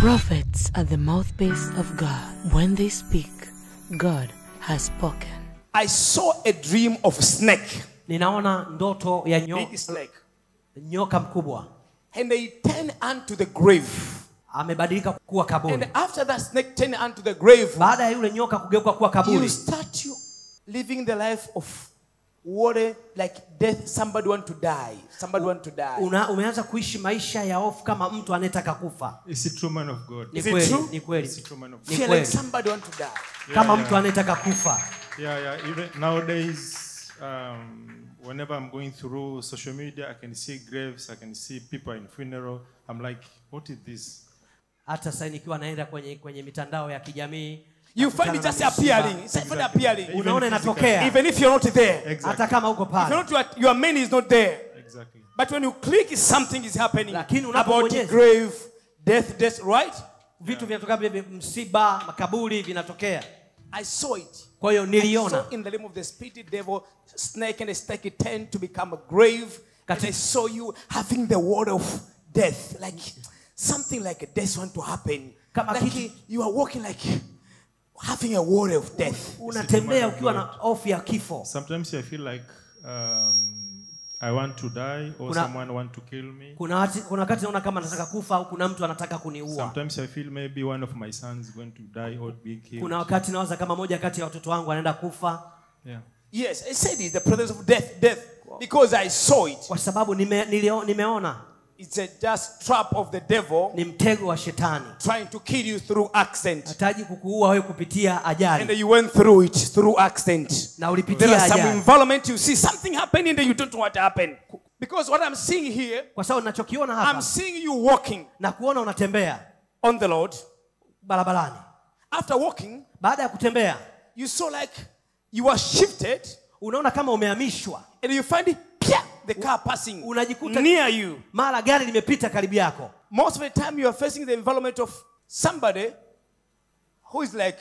Prophets are the mouthpiece of God. When they speak, God has spoken. I saw a dream of snake. Ninaona ndoto ya Big snake. Nyoka mkubwa. And they turned unto the grave. Amebadilika kuwa kaburi. And after that snake turned unto the grave, baada ya yule nyoka kugeuka kuwa kaburi, you start living the life of worry, like death. Somebody want to die. Somebody want to die. Umeanza kuishi maisha ya hofu kama mtu anayetaka kufa. Is it true, man of God? Ni Is it kweli, true? ni kweli. Is it true, man of God? Ni Feel kweli. like somebody want to die. Kama mtu anayetaka kufa. Yeah. Even nowadays, whenever I'm going through social media, I can see graves, I can see people in funeral. I'm like, what is this? Hata sasa nikiwa naenda kwenye mitandao ya kijamii, you find it just appearing. It's exactly. Appearing. Unaona inatokea. Even if you're not there. Exactly. Hata kama uko pale. If you're not, your man is not there. Exactly. But when you click, something is happening. Lakini about the grave, death, right? Vitu vinatokea, msiba, makaburi vinatokea. I saw it. Kwa hiyo niliona. I saw in the name of the spirit devil, snake and the snake tend to become a grave. And I saw you having the word of death, like something like a death want to happen. Like you are walking like having a worry of death. Unatembea ukiwa na hofu ya kifo. Sometimes I feel like I want to die or someone want to kill me. Kuna wakati naona kama nataka kufa au kuna mtu anataka kuniua. Sometimes I feel maybe one of my sons is going to die or be killed. Kuna wakati nawaza kama moja kati ya watoto wangu anaenda kufa. Yeah. Yes, I said it's the presence of death because I saw it. Kwa sababu nimeona. It's a just trap of the devil. Ni mtego wa shetani. Trying to kill you through accident. Hataji kukuua wewe kupitia ajali. And you went through it through accident. Na ulipitia There are ajali. some environment you see something happening and you don't know what happened. Because what I'm seeing here, kwa sababu ninachokiona hapa, I'm seeing you walking. Na kuona unatembea on the road, barabarani. After walking, baada ya kutembea, you saw like you are shifted. Unaona kama umehamishwa. And you find it, the car passing unajikuta near you. Mara gari limepita karibu yako. Most of the time you are facing the environment of somebody who is like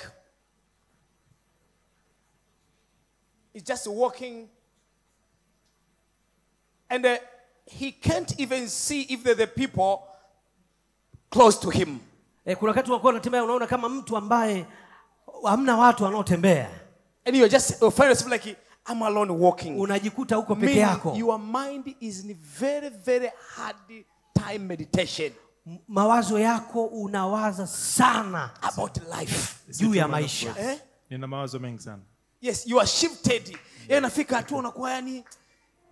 is just walking and he can't even see if there are the people close to him. Kuna wakati unakuwa unatembea unaona kama mtu ambaye hamna watu wanaotembea. And you just find yourself like I'm alone walking. Unajikuta huko peke yako. Your mind is in very, very hard time meditation. Mawazo yako unawaza sana about life. Juu ya maisha. Eh? Nina mawazo mengi sana. Yes, you are shifted. Yaani nafika hatua unakuwa yani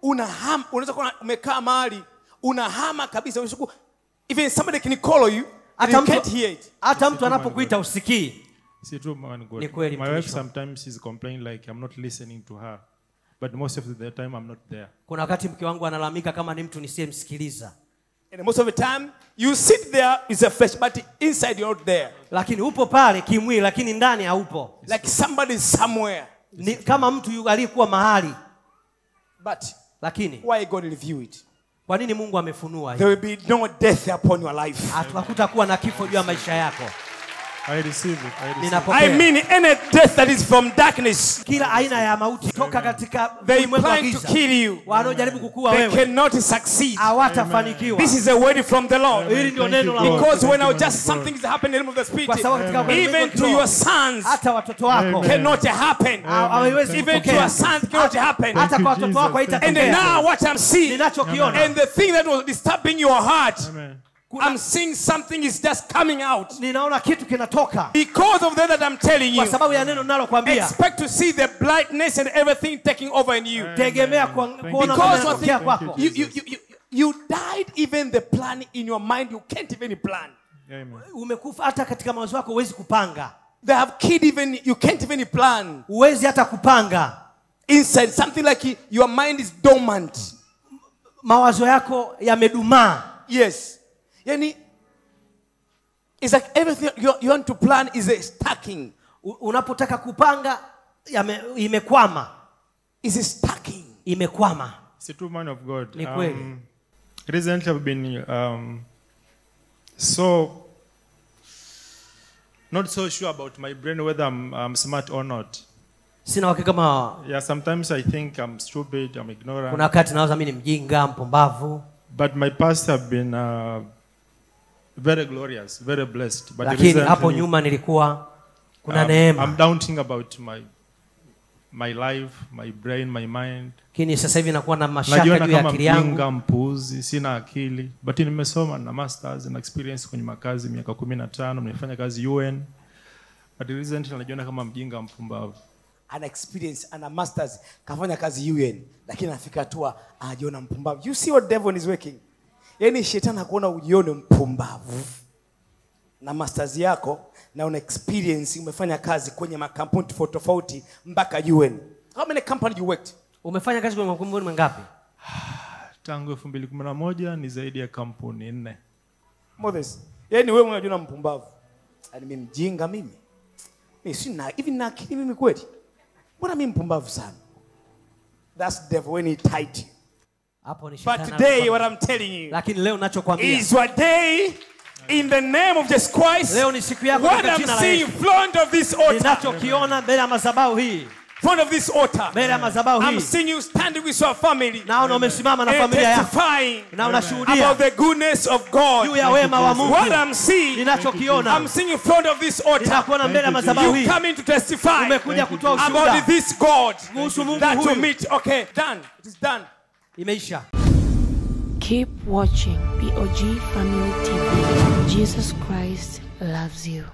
unahama, unaweza kuwa umekaa mahali, unahama kabisa. Even somebody can call you, and you can't hear it. Hata mtu anapokuita usikii. It's true, man, God. My wife sometimes is complaining like I'm not listening to her. But most of the time I'm not there. Kuna wakati mke wangu analalamika kama ni mtu nisiyemsikiliza. And most of the time you sit there is a flesh, but inside you're not there. Lakini upo pale kimwili lakini ndani haupo. Like somebody somewhere. Ni kama mtu aliyekuwa mahali. But lakini why God reveal it? Kwa nini Mungu amefunua hii? There will be no death upon your life. Hakutakuwa na kifo juu ya maisha yako. I receive it. I receive it. I mean any death that is from darkness. Kila aina ya mauti toka katika they plan to kill you. Wanaojaribu kukuua They wewe. cannot succeed. Hawatafanikiwa. This is a word from the Lord. Hili ndio neno la Mungu. Because when I just something is happening in the realm of the spirit, even to your sons, hata watoto wako cannot happen. Hawawezi Even to your sons cannot happen. Hata kwa watoto wako haitatokea. And now what I'm seeing, ninachokiona, and the thing that was disturbing your heart, Amen. I'm seeing something is just coming out. Ninaona kitu kinatoka. Because of that I'm telling you. Kwa sababu ya neno ninalokuambia. Expect to see the brightness and everything taking over in you. Tegemea kuona yanatokea kwako. You died even the plan in your mind, you can't even plan. Amen. Umekufa hata katika mawazo yako huwezi kupanga. They have killed even you can't even plan. Huwezi hata kupanga. Inside something like your mind is dormant. Mawazo yako yamedumaa. Yes. Yani, it's like everything you want to plan is a stacking. Unapotaka kupanga imekwama. Is a stacking. Imekwama. It's a true man of God. Ni kweli. Recently I've been so not so sure about my brain whether I'm smart or not. Sina uhakika kama. Yeah, sometimes I think I'm stupid, I'm ignorant. Kuna wakati nawaza mimi ni mjinga, mpumbavu. But my past have been very glorious, very blessed. But Lakini hapo nyuma nilikuwa kuna neema. I'm doubting about my life, my brain, my mind. Lakini sasa hivi nakuwa na mashaka juu ya akili yangu. Najiona kama mpuuzi, sina akili. But nimesoma na masters na experience kwenye makazi miaka 15, nimefanya kazi UN. But recently najiona kama mjinga mpumbavu. Ana experience, ana masters, kafanya kazi UN, lakini anafika hatua anajiona mpumbavu. You see what devil is working? Yaani shetani hakuona ujione mpumbavu. Na masters yako na una experience, umefanya kazi kwenye makampuni tofauti tofauti mpaka UN. How many company you worked? Umefanya kazi kwenye makampuni mangapi? Tangu 2011 ni zaidi ya kampuni 4. Moses, yaani wewe unajiona mpumbavu. Yaani mimi mjinga mimi. Mimi sina even na akili mimi kweli. Mbona mimi mpumbavu sana? That's devil when he tight. Hapo ni shetani. But today what I'm telling you. Lakini leo ninachokuambia is your day in the name of Jesus Christ. Leo ni siku yako katika jina la Yesu. What I'm seeing in front of this altar. Ninachokiona mbele ya madhabahu hii. Front of this altar. Mbele ya madhabahu hii. I'm seeing you standing with your family. Naona umesimama na familia yako. Na unashuhudia about the goodness of God. Juu ya wema wa Mungu. What I'm seeing. Ninachokiona. I'm seeing in front of this altar. Ninakuona mbele ya madhabahu hii. You coming to testify. Umekuja kutoa ushuhuda. About this God. Kuhusu Mungu that huyu. You meet. Okay, done. It is done. Imeisha. Keep watching POG Family TV. Jesus Christ loves you.